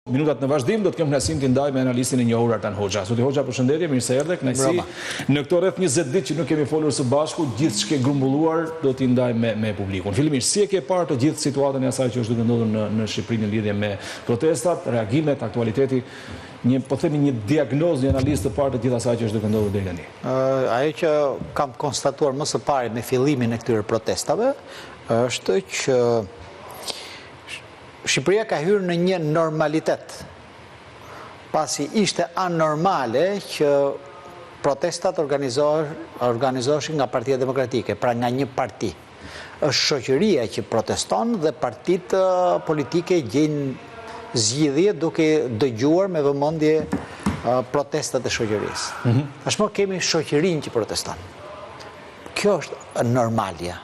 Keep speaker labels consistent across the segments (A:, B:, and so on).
A: Minutat në vazhdim do të kem kënaqësinë t'i ndaj me analistin e njohur Artan Hoxha. Zoti Hoxha, përshëndetje, mirë se erdhe, kënaqësi. Në këto rreth 20 ditë që nuk kemi folur së bashku, gjithçka e grumbulluar do t'i ndaj me me publikun. Fillimisht, si e ke parë të gjithë situatën e asaj që është duke ndodhur në në Shqipëri në lidhje me protestat, reagimet, aktualiteti, një po themi një diagnozë, një analizë të parë të gjithë asaj që është duke ndodhur deri tani?
B: Ajo që kam konstatuar më së pari me fillimin e këtyre protestave është që Shqipëria ka hyrë në një normalitet, pasi ishte anormale që protestat organizoheshin nga Partia Demokratike, pra nga një parti. Është shoqëria që proteston dhe partitë politike gjejnë zgjidhje duke dëgjuar me vëmendje protestat e shoqërisë. Mhm. Tashmë kemi shoqërinë që proteston. Kjo është normalja.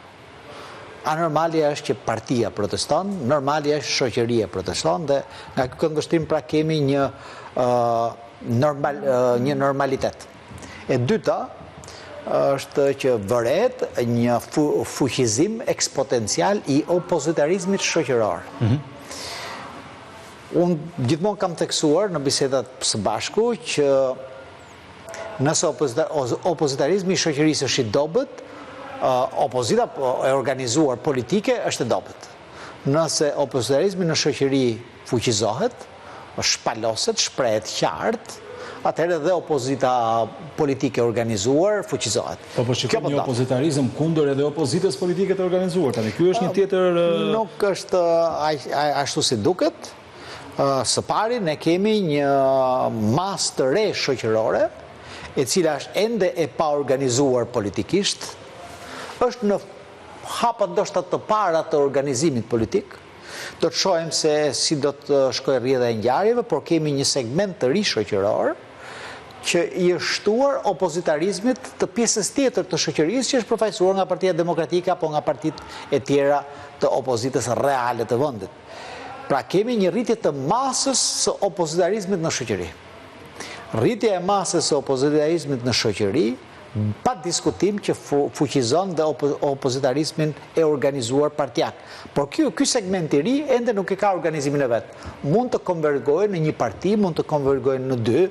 B: Anormalja është që partia proteston, normalja është shoqëria proteston dhe nga ky këndvështrim pra kemi një normal një normalitet. E dyta është që vërehet një fuqizim eksponencial i opozitarizmit shoqëror. Mm -hmm. Unë gjithmonë kam theksuar në bisedat së bashku që Nëse opozitarizmi i shoqërisë është i dobët, opozita e organizuar politike është e dobët. Nëse opozitarizmi në shoqëri fuqizohet, shpaloset, shprehet qartë, atëherë dhe opozita politike e organizuar fuqizohet.
A: Po po shikojmë po një opozitarizëm kundër edhe opozitës politike të organizuar tani. Ky është një tjetër
B: Nuk është ashtu si duket. Së pari, ne kemi një masë të re shoqërore, e cila është ende e paorganizuar politikisht, është në hapat ndoshta të para të organizimit politik. Do të shohim se si do të shkojë rrjedha e ngjarjeve, por kemi një segment të ri shoqëror që i është shtuar opozitarizmit të pjesës tjetër të shoqërisë që është përfaqësuar nga Partia Demokratike apo nga partitë e tjera të opozitës reale të vendit. Pra kemi një rritje të masës së opozitarizmit në shoqëri. Rritja e masës së opozitarizmit në shoqëri, pa diskutim që fuqizon dhe opozitarizmin e organizuar partiak. Por ky, ky segment i ri ende nuk e ka organizimin e vet. Mund të konvergojë në një parti, mund të konvergojë në dy,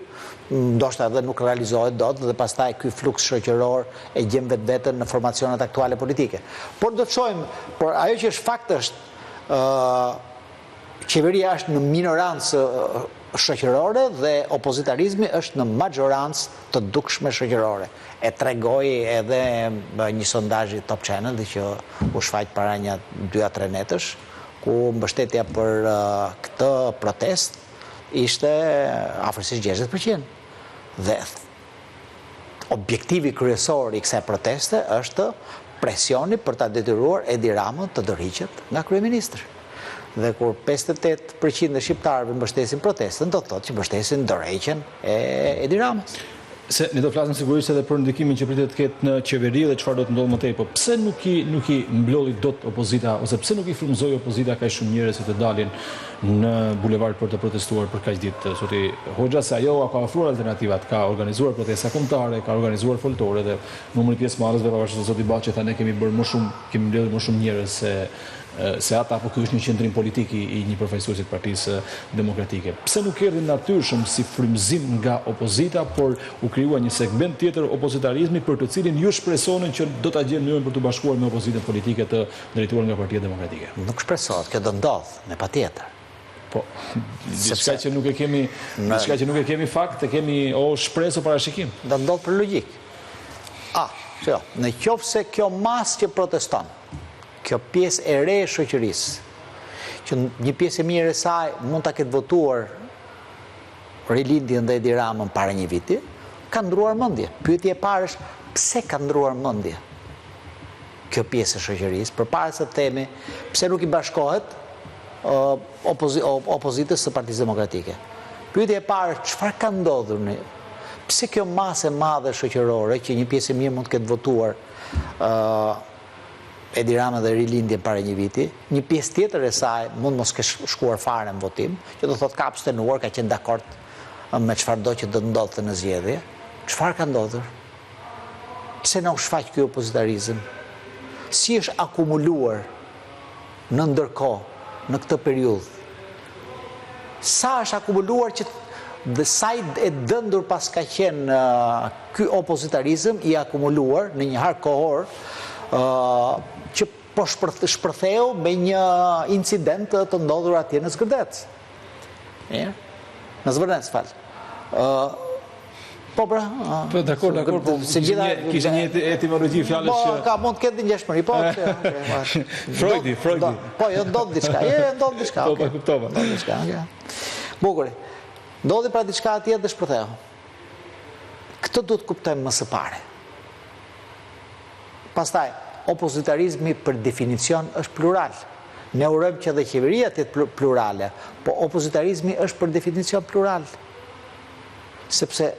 B: ndoshta edhe nuk realizohet dot dhe pastaj ky fluks shoqëror e gjen vetveten në formacionet aktuale politike. Por do të shohim, por ajo që është fakt është Qeveria është në minorancë shoqërore dhe opozitarizmi është në maxhorancë të dukshme shoqërore. E tregoi edhe një sondazh i Top Channel që u shfaq para nja 2 a 3 netësh, ku mbështetja për këtë protestë ishte afërsisht 60%. Dhe Objektivi kryesor i kësaj proteste është presioni për ta detyruar Edi Ramën të dorëhiqet nga kryeministër. Dhe kur 58 për qind e shqiptarëve mbështesin protestën, do të thotë që mbështesin dorëheqjen e Edi Ramës.
A: Se ne do flasim sigurisht edhe për ndikimin që pritet të ketë në qeveri dhe çfarë do të ndodhë më tej, po pse nuk i nuk i mblodhi dot opozita ose pse nuk i frymëzoi opozita kaq shumë njerëz që të dalin në bulevard për të protestuar për kaq ditë, zoti Hoxha, se ajo ua ka ofruar alternativat, ka organizuar protesta kombëtare, ka organizuar foltore dhe numri i pjesëmarrësve, pavarësisht se zoti Baçi tha ne kemi bërë më shumë, kemi mbledhur më shumë njerëz se se ata, po ky është një qëndrim politik i, i një përfaqësuesi të Partisë Demokratike. Pse nuk erdhi natyrshëm si frymëzim nga opozita, por u krijua një segment tjetër opozitarizmi për të cilin ju shpresoni që do ta gjejë mënyrën për t'u bashkuar me opozitën politike të drejtuar nga Partia Demokratike?
B: Nuk shpresohet, kjo do ndodhë. Me patjetër.
A: Po, diçka që nuk e kemi, diçka që nuk e kemi fakt, e kemi o shpresë o parashikim.
B: Do ndodhë për logjikë. A, jo, në qoftë se kjo masë që proteston, kjo pjesë e re e shoqërisë, që një pjesë e mirë e saj mund ta ketë votuar Rilindjen dhe Edi Ramën para një viti, ka ndruar mendje. Pyetja e parë është pse ka ndruar mendje? kjo pjesë e shoqërisë, përpara se të themi pse nuk i bashkohet opozitës së Partisë Demokratike. Pyetja e parë është çfarë ka ndodhur në pse kjo masë e madhe shoqërore që një pjesë e mirë mund të ketë votuar Edi Ramën dhe Rilindjen para një viti, një pjesë tjetër e saj mund mos ketë shkuar fare në votim, që do thotë ka abstenuar, ka qenë dakord me çfarëdo që do të ndodhte në zgjedhje. Çfarë ka ndodhur? Pse na u shfaq ky opozitarizëm? Si është akumuluar në ndërkohë, në këtë periudhë? sa është akumuluar që dhe sa i e dëndur paska qenë ky opozitarizëm i akumuluar në një hark kohor që po shpërtheu me një incident të ndodhur atje në Zgërdec. Mirë. Në Zvërnec, fal. Po pra.
A: Po dakor, dakor, po se gjitha kishte një etimologji fjalësh
B: po, që Po ka mund të ketë ngjashmëri, po.
A: Freudi, Freudi.
B: Po, jo ndodh diçka. Jo, jo ndodh diçka.
A: Po, po kuptova.
B: Ndodh diçka, okay. Bukur. Ndodhi pra diçka atje dhe shpërtheu. Këtë duhet të kuptojmë më së pari. Pastaj, opozitarizmi për definicion është plural. Ne urojmë që edhe qeveria të jetë plurale, po opozitarizmi është për definicion plural. Sepse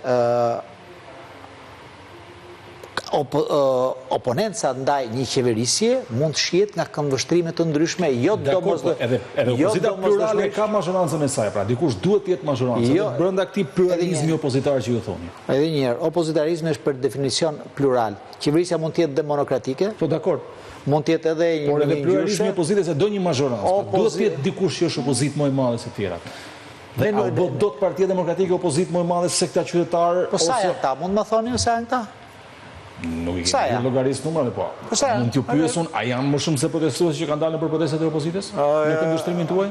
B: oponenca ndaj një qeverisje mund të shihet nga këndvështrime të ndryshme, jo
A: domosdo. Edhe edhe jo opozita plurale ka mazhorancën e saj, pra dikush duhet të jetë mazhorancë, jo, edhe brenda këtij pluralizmi opozitar që ju thoni.
B: Edhe një herë, opozitarizmi është për definicion plural. Qeverisja mund të jetë dhe monokratike.
A: Po dakord.
B: Mund të jetë edhe
A: një Por edhe pluralizmi i opozitës e do një mazhorancë. Pra, duhet të jetë dikush që është opozitë më e madhe se të tjerat. Dhe a u bë dot Partia Demokratike opozitë më e madhe se këta qytetarë
B: Po sa janë këta? Mund të më thoni ju sa janë këta?
A: Nuk i kemi llogarisë numrave, po. Po sa janë? Mund t'ju pyes unë, a janë më shumë se protestuesit që kanë dalë nëpër protestat e opozitës? Në këndvështrimin tuaj?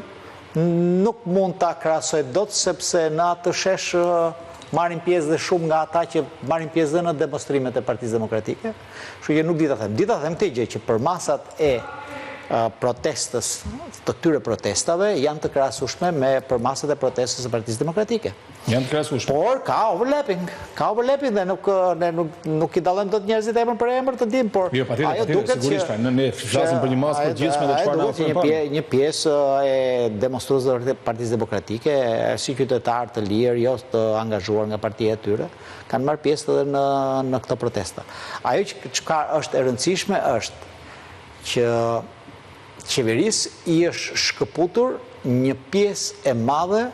B: Nuk mund ta krahasoj dot sepse në atë shesh marrin pjesë dhe shumë nga ata që marrin pjesë dhe në demonstrimet e Partisë Demokratike. Kështu që nuk di ta them. Di ta them këtë gjë që përmasat e protestës, të këtyre protestave janë të krahasueshme me përmasat e protestës së Partisë Demokratike.
A: Janë të krahasueshme.
B: Por ka overlapping, ka overlapping dhe nuk ne nuk nuk i dallojmë dot njerëzit emër për emër të dim, por
A: jo, patjetër, ajo duket që sigurisht, pra, ne flasim për një masë të përgjithshme dhe çfarë na
B: ofrojnë. Një pjesë, një pjesë e demonstruesve të Partisë Demokratike si qytetarë të lirë, jo të angazhuar nga partia e tyre, kanë marrë pjesë edhe në në këto protesta. Ajo që çka është e rëndësishme është që qeverisë i është shkëputur një pjesë e madhe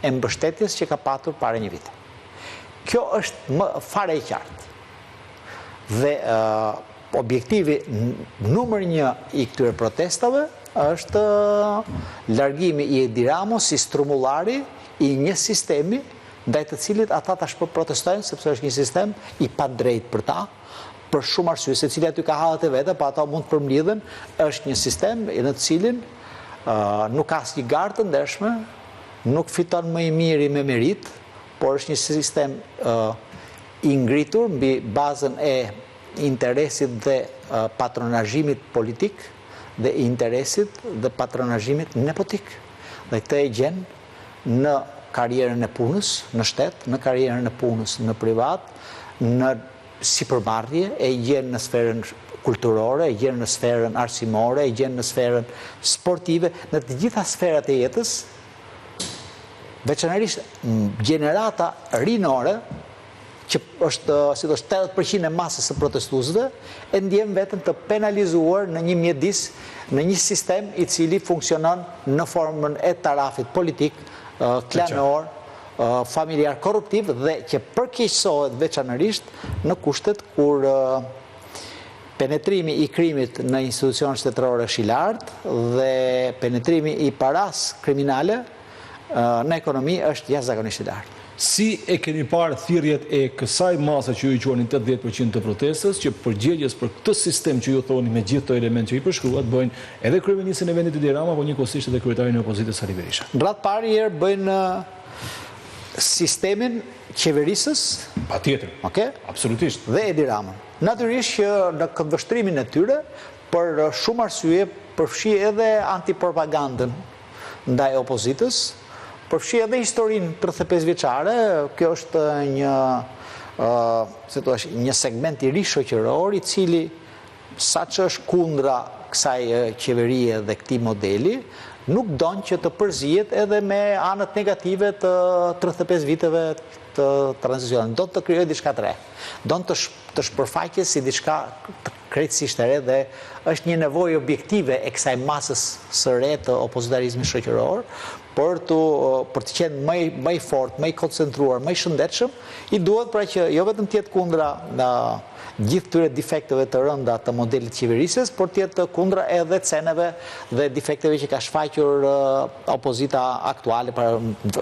B: e mbështetjes që ka patur para një viti. Kjo është më fare e qartë. Dhe objektivi numër një i këtyre protestave është largimi i Edi Ramës si strumullari i një sistemi ndaj të cilit ata tash po protestojnë sepse është një sistem i padrejtë për ta, për shumë arsye, secili aty ka hallet e veta, po ato mund të përmblidhen, është një sistem në të cilin nuk ka asnjë garë të ndershme, nuk fiton më i miri me meritë, por është një sistem i ngritur mbi bazën e interesit dhe patronazhimit politik dhe interesit dhe patronazhimit nepotik. Dhe këtë e gjen në karrierën e punës në shtet, në karrierën e punës në privat, në sipërmarrje, e gjen në sferën kulturore, e gjen në sferën arsimore, e gjen në sferën sportive, në të gjitha sferat e jetës, veçanërisht gjenerata rinore, që është, si të 80% e masës së protestuesve, e ndjen veten të penalizuar në një mjedis, në një sistem i cili funksionon në formën e tarafit politik, klanor, familjar korruptiv dhe që përkeqësohet veçanërisht në kushtet kur penetrimi i krimit në institucionet shtetërore është i lartë dhe penetrimi i parasë kriminale në ekonomi është jashtëzakonisht i lartë.
A: Si e keni parë thirrjet e kësaj mase që ju i quani 80% të protestës, që përgjegjës për këtë sistem që ju thoni me gjithë këto elementë që i përshkruat, bëjnë edhe kryeministrin e vendit Edi Rama, po njëkohësisht edhe kryetarin e opozitës Sali
B: Berisha? Në radhë të parë një herë bëjnë sistemin qeverisës.
A: Patjetër.
B: Okej?
A: Absolutisht.
B: Dhe Edi Ramën. Natyrisht që në këndvështrimin e tyre, për shumë arsye, përfshi edhe antipropagandën ndaj opozitës, përfshi edhe historinë 35 vjeçare, kjo është një si thua, një segment i ri shoqëror i cili sa që është kundra kësaj qeverie dhe këtij modeli, nuk don që të përzihet edhe me anët negative të 35 viteve të tranzicionit. Don të krijojë diçka të re. Don të të shpërfaqet si diçka krejtësisht e re dhe është një nevojë objektive e kësaj masës së re të opozitarizmit shoqëror. Për të për të qenë më i më i fortë, më i koncentruar, më i shëndetshëm, i duhet pra që jo vetëm të jetë kundra në gjithë këtyre defekteve të rënda të modelit të qeverisjes, por të jetë kundra edhe ceneve dhe defekteve që ka shfaqur opozita aktuale, pra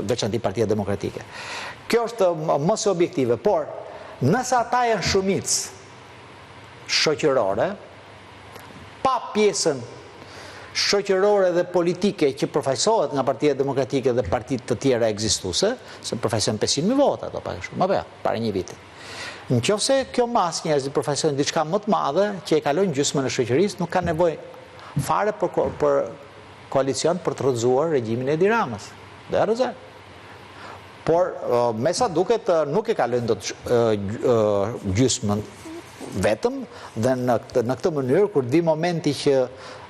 B: veçanti Partia Demokratike. Kjo është më se objektive, por nëse ata janë shumicë shoqërore, pa pjesën shoqërore dhe politike që përfaqësohet nga Partia Demokratike dhe partitë të tjera ekzistuese, se përfaqësojnë 500.000 vota ato pak a shumë, apo jo, para një viti. Në qoftë se kjo masë njerëzit përfaqësojnë diçka më të madhe që e kalojnë gjysmën e shoqërisë, nuk ka nevojë fare për, për koalicion për të rrëzuar regjimin e Edi Ramës. Do e rrëzojnë. Por, me sa duket, nuk e kalojnë dot gjysmën vetëm dhe në këtë, në këtë mënyrë, kur të vijë momenti që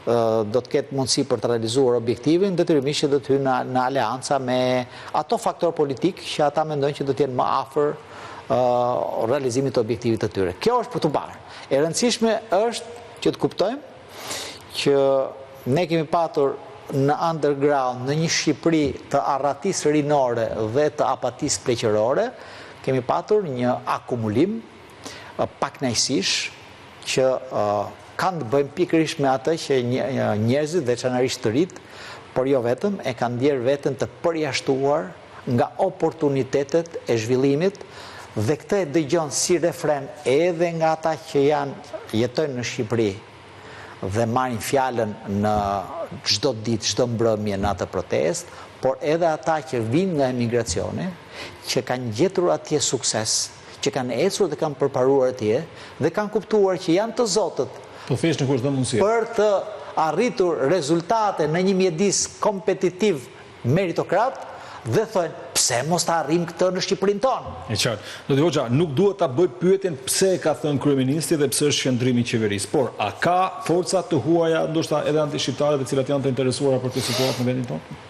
B: do të ketë mundësi për të realizuar objektivin, detyrimisht që do të hyjnë në, në aleanca me ato faktorë politikë që ata mendojnë që do të jenë më afër realizimit të objektivit të tyre. Kjo është për t'u parë. E rëndësishme është që të kuptojmë që ne kemi patur në underground, në një Shqipëri të arratisë rinore dhe të apatisë pleqërore, kemi patur një akumulim pakënaqësish që kanë të bëjnë pikërisht me atë që njerëzit, veçanërisht të rinjtë, por jo vetëm, e kanë ndjerë veten të përjashtuar nga oportunitetet e zhvillimit dhe këtë e dëgjon si refren edhe nga ata që janë jetojnë në Shqipëri dhe marrin fjalën në çdo ditë, çdo mbrëmje në atë protestë, por edhe ata që vijnë nga emigracioni, që kanë gjetur atje sukses, që kanë ecur dhe kanë përparuar atje dhe kanë kuptuar që janë të zotët
A: Po thjesht nuk u është dhënë mundësia.
B: për të arritur rezultate në një mjedis kompetitiv meritokrat dhe thonë pse mos ta arrijmë këtë në Shqipërinë tonë.
A: E qartë. Zoti Hoxha, nuk duhet ta bëj pyetjen pse e ka thënë kryeministri dhe pse është qëndrimi i qeverisë, por a ka forca të huaja, ndoshta edhe antishqiptare, të cilat janë të interesuara për këtë situatë në vendin tonë?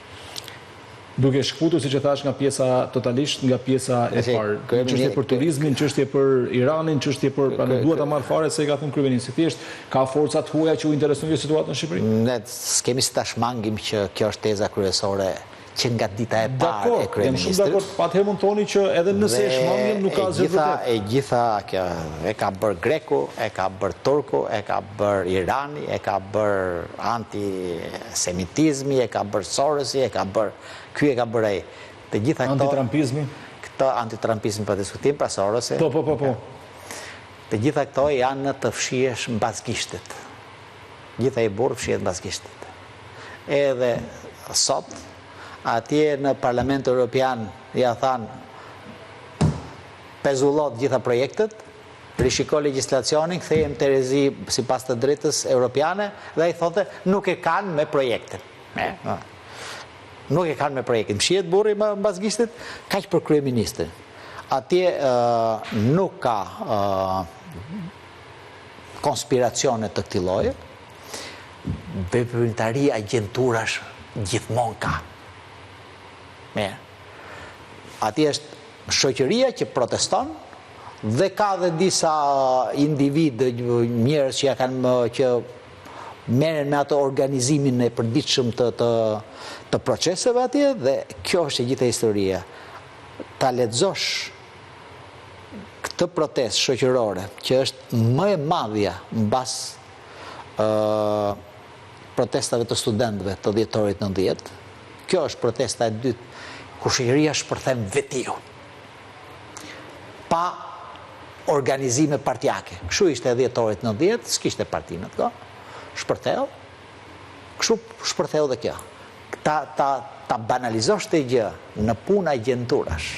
A: Duke shkëputur, siç e thashë, nga pjesa totalisht nga pjesa e parë. Çështje për turizmin, çështje për Iranin, çështje për, pra nuk dua ta marr fare se e ka thënë kryeministri. Thjesht ka forca të huaja që u intereson kjo situatë në Shqipëri?
B: Ne s'kemi si ta shmangim që kjo është teza kryesore që nga dita e parë e
A: kryeministrit. Jam shumë dakord, po atëherë mund të thoni që edhe nëse e shmangim nuk ka asgjë të
B: vërtetë. E gjitha kjo e ka bërë greku, e ka bërë turku, e ka bërë Irani, e ka bërë antisemitizmi, e ka bërë Sorosi, e ka bërë ky e ka bërë ai. Të gjitha
A: këto Antitrampizmi?
B: Këto antitrampizmi pa diskutim, pra Sorosi.
A: Po, po, po, po.
B: Të gjitha këto janë të fshihesh mbas gishtit. Gjithë ai burrë fshihet mbas gishtit. Edhe sot, atje në Parlamentin Europian ia thanë pezullo të gjitha projektet, rishiko legjislacionin, ktheje në terezi sipas të drejtës europiane dhe ai thote nuk e kanë me projektin. Nuk e kanë me projektin. Fshihet burri mbas gishtit, kaq për kryeministrin. Atje nuk ka konspiracione të këtij lloji, veprimtari agjenturash gjithmonë ka. Mirë. Atje është shoqëria që proteston dhe ka dhe disa individë, njerëz që ja kanë që merren me atë organizimin e përditshëm të të të proceseve atje dhe kjo është e gjitha historia. Ta lexosh këtë protestë shoqërore, që është më e madhja mbas protestave të studentëve të dhjetorit 90, kjo është protesta e dytë ku shoqëria shpërthen vetiu. Pa organizime partiake. Kështu ishte e dhjetorit 90, s'kishte parti në atë kohë. Shpërtheu. Kështu shpërtheu dhe kjo. Ta ta ta banalizosh këtë gjë në punë agjenturash.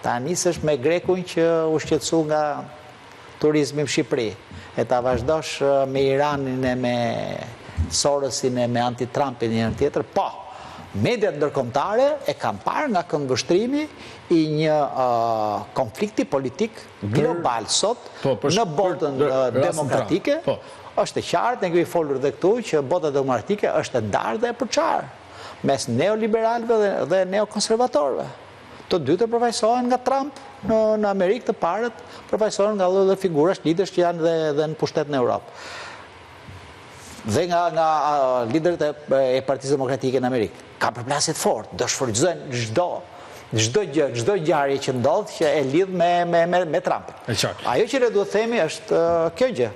B: Ta nisësh me grekun që u shqetësu nga turizmi në Shqipëri, e ta vazhdosh me Iranin e me Sorosin e me anti-Trumpin një herë tjetër, po, mediat ndërkombëtare e kanë parë nga këndvështrimi i një konflikti politik global sot po, në botën demokratike. Po. Është e qartë, ne kemi folur dhe këtu që bota demokratike është e ndarë dhe e përçarë mes neoliberalëve dhe, dhe neokonservatorëve. Të dytët përfaqësohen nga Trump në, në Amerikë, të parët përfaqësohen nga lloj-lloj figurash liderësh që janë dhe, dhe në pushtet në Europë. Dhe nga nga liderët e, e Partisë Demokratike në Amerikë. Ka përplasje të fortë, do shfrytëzojnë çdo çdo gjë, çdo ngjarje që ndodh që e lidh me me me, me Trumpin.
A: E qartë.
B: Ajo që ne duhet të themi është kjo gjë.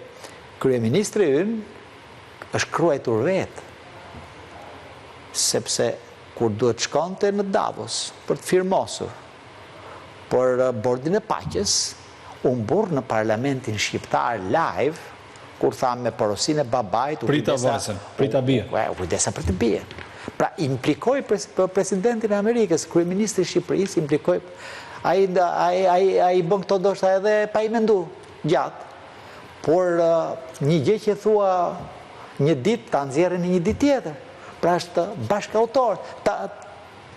B: Kryeministri ynë është kruajtur vetë. Sepse kur duhet të shkonte në Davos për të firmosur për bordin e paqes, u mburr në parlamentin shqiptar live kur tha me porosinë e babait
A: u Prita vajzën, prita
B: bijën. U kujdesa për të bijën. Pra implikoi presidentin e Amerikës, kryeministri i Shqipërisë implikoi ai ai ai ai bën këto ndoshta edhe pa i mendu gjatë. Por një gjë që thua një ditë ta nxjerrin në një ditë tjetër. Pra është bashkautor. Ta,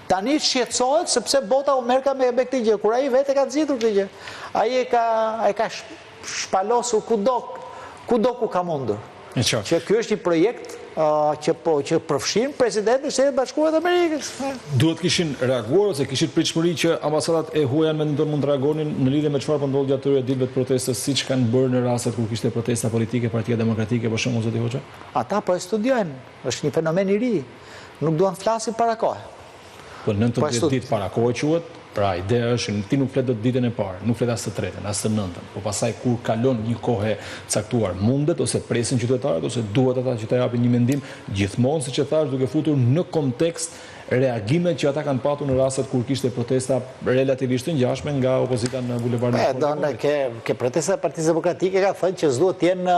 B: tani shqetësohet sepse bota u merrka me, me këtë gjë, kur ai vetë e ka nxitur këtë gjë. Ai e ka e ka shpalosur kudo, kudo ku ka mundur.
A: E qartë.
B: Që ky është një projekt që po që përfshin presidentin e Shteteve të Bashkuara të Amerikës.
A: Duhet kishin reaguar ose kishit pritshmëri që ambasadat e huaja në vendin tonë mund të reagonin në lidhje me çfarë po ndodh gjatë këtyre ditëve të protestës, siç kanë bërë në rastet kur kishte protesta politike Partia Demokratike, për shembull, zoti Hoxha?
B: Ata po e studiojnë, është një fenomen i ri. Nuk duan të flasin para kohe.
A: Po 19 ditë para kohe quhet, pra ideja është që ti nuk flet dot ditën e parë, nuk flet as të tretën, as të nëntën, po pastaj kur kalon një kohë e caktuar, mundet ose presin qytetarët ose duhet ata që ta japin një mendim, gjithmonë siç e thashë duke futur në kontekst reagimet që ata kanë patur në rastet kur kishte protesta relativisht të ngjashme nga opozita në bulevardin
B: e Kombit. Ke ke protesta e Partisë Demokratike ka thënë që s'duhet të jenë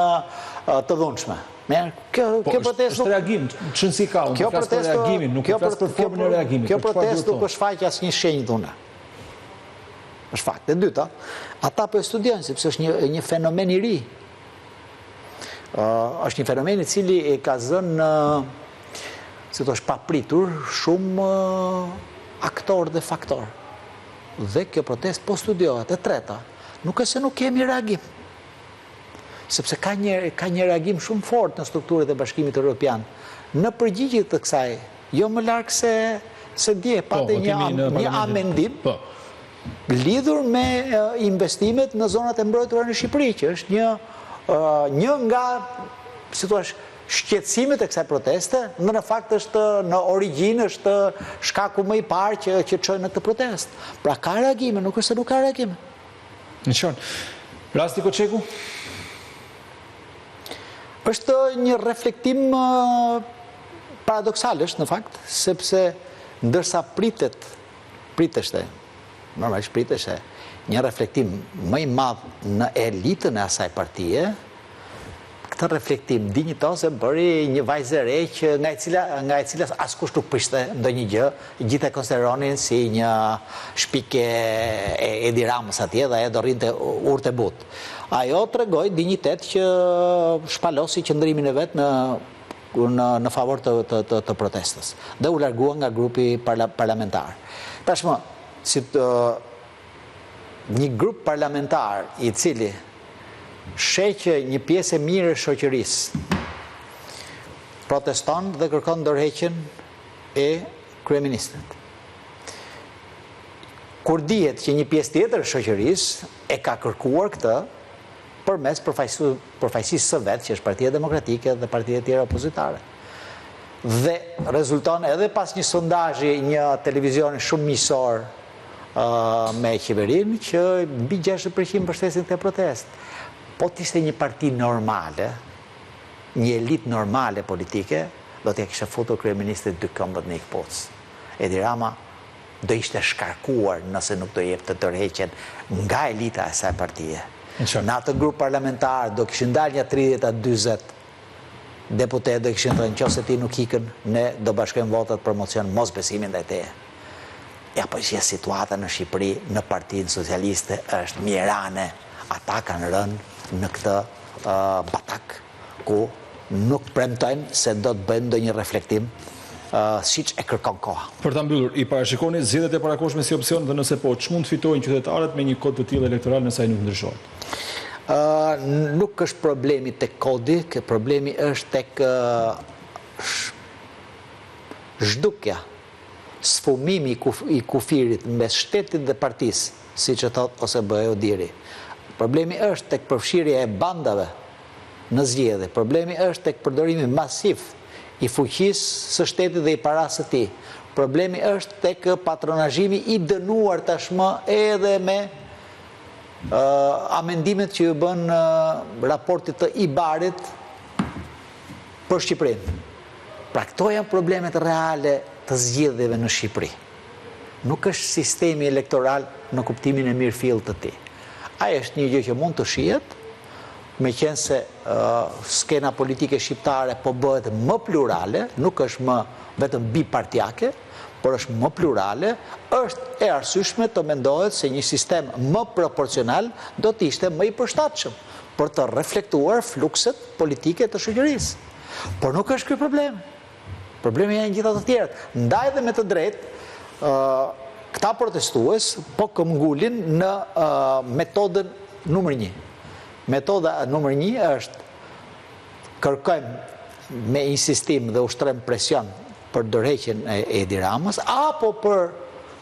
B: të dhunshme. Mirë, kjo
A: po,
B: kjo protestë
A: është reagim, ç'rëndësi ka, unë po flas për reagimin, nuk po flas për formën e reagimit.
B: Kjo protestë nuk është shfaq asnjë shenjë dhune. Është fakt. E dyta, ata po e studiojnë sepse është një një fenomen i ri. Ë është një fenomen i cili e ka zënë si të thuash papritur shumë aktorë dhe faktorë. Dhe kjo protestë po studiohet. E treta, nuk është se nuk kemi reagim. Sepse ka një ka një reagim shumë fort në strukturat e Bashkimit Europian. Në përgjigje të kësaj, jo më larg se se dje
A: po,
B: pate një një amendim
A: po.
B: lidhur me investimet në zonat e mbrojtura në Shqipëri, që është një një nga, si thua, shqetësimet e kësaj proteste, në në fakt është në origjinë është shkaku më i parë që që çoi në këtë protestë. Pra ka reagime, nuk është se nuk ka reagime.
A: E qartë. Rasti Koçeku?
B: Është një reflektim paradoksal është në fakt, sepse ndërsa pritet, priteshte, normalisht priteshte, një reflektim më i madh në elitën e asaj partie, Këtë reflektim dinjitoz e bëri një vajzë e re që nga e cila nga e cila askush nuk priste ndonjë gjë, gjithë e konsideronin si një shpikje e Edi Ramës atje dhe ajo do rrinte urtë e butë. Ajo tregoi dinjitet që shpalosi qëndrimin e vet në në në favor të të të, të protestës dhe u largua nga grupi parla, parlamentar. Tashmë, si të, një grup parlamentar i cili sheh që një pjesë e mirë e shoqërisë proteston dhe kërkon dorëheqjen e kryeministrit. Kur dihet që një pjesë tjetër e shoqërisë e ka kërkuar këtë përmes përfaqësisë së vet, që është Partia Demokratike dhe partitë e tjera opozitare. Dhe rezulton edhe pas një sondazhi një televizioni shumë miqësor me qeverinë që mbi 60% mbështesin këtë protestë. Po të ishte një parti normale, një elitë normale politike, do t'ia kishte futur kryeministrit dy këmbët në një këpucë. Edi Rama do ishte shkarkuar nëse nuk do jepte dorëheqjen nga elita e asaj partie. Në atë grup parlamentar do kishin dalë nja 30 a 40 deputetë do kishin thënë qoftë se ti nuk ikën, ne do bashkojmë votat për mocion mosbesimi ndaj teje. Ja po që situata në Shqipëri në Partinë Socialiste është mjerane, ata kanë rënë në këtë batak ku nuk premtojnë se do të bëjnë ndonjë reflektim siç e kërkon koha.
A: Për ta mbyllur, i parashikoni zgjedhjet e parakohshme si opsion dhe nëse po, ç'mund të fitojnë qytetarët me një kod të tillë elektoral nëse ai nuk ndryshohet?
B: Nuk është problemi tek kodi, problemi është tek zhdukja sfumimi i kufirit mes shtetit dhe partisë, siç e thotë OSBE-ODIHR-i. Problemi është tek përfshirja e bandave. në zgjedhje. Problemi është tek përdorimi masiv i fuqisë së shtetit dhe i parasë së tij. Problemi është tek patronazhimi i dënuar tashmë edhe me amendimet që iu bënë raportit të IBAR-it për Shqipërinë. Pra këto janë problemet reale të zgjedhjeve në Shqipëri. Nuk është sistemi elektoral në kuptimin e mirëfilltë të tij. Ai është një gjë që mund të shihet, meqenëse skena politike shqiptare po bëhet më plurale, nuk është më vetëm bipartiake, por është më plurale, është e arsyeshme të mendohet se një sistem më proporcional do të ishte më i përshtatshëm për të reflektuar flukset politike të shoqërisë. Por nuk është ky problem. Problemi janë gjitha të tjerat. Ndaj dhe me të drejtë, këta protestues po këmbëngulin në metodën numër 1. Metoda numër 1 është kërkojmë me insistim dhe ushtrojmë presion për dorëheqjen e Edi Ramës apo për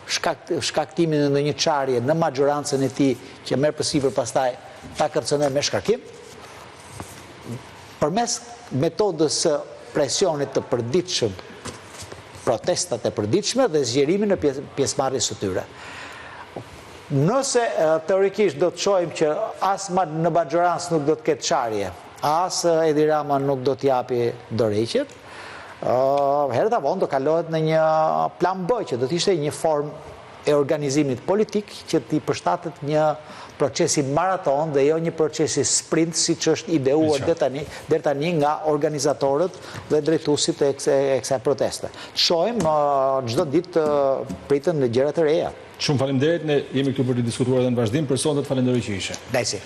B: shkaktimin e ndonjë çarje në maxhorancën e tij që merr përsipër pastaj ta kërcënojë me shkarkim. Përmes metodës së presionit të përditshëm, protestat e përditshme dhe zgjerimin e pjesëmarrjes së tyre. Nëse teorikisht do të shohim që as në maxhorancë nuk do të ketë çarje, as Edi Rama nuk do të japi dorëheqjen, herët a vonë do kalohet në një plan B, që do të ishte një formë e organizimit politik që t'i përshtatet një procesi maraton dhe jo një procesi sprint siç është ideuar deri tani, deri tani nga organizatorët dhe drejtuesit e kësaj proteste. Të shohim çdo ditë priten gjëra të reja.
A: Shumë faleminderit, ne jemi këtu për të diskutuar edhe në vazhdim. Për sonte të falenderoj që ishe.
B: Dajsi.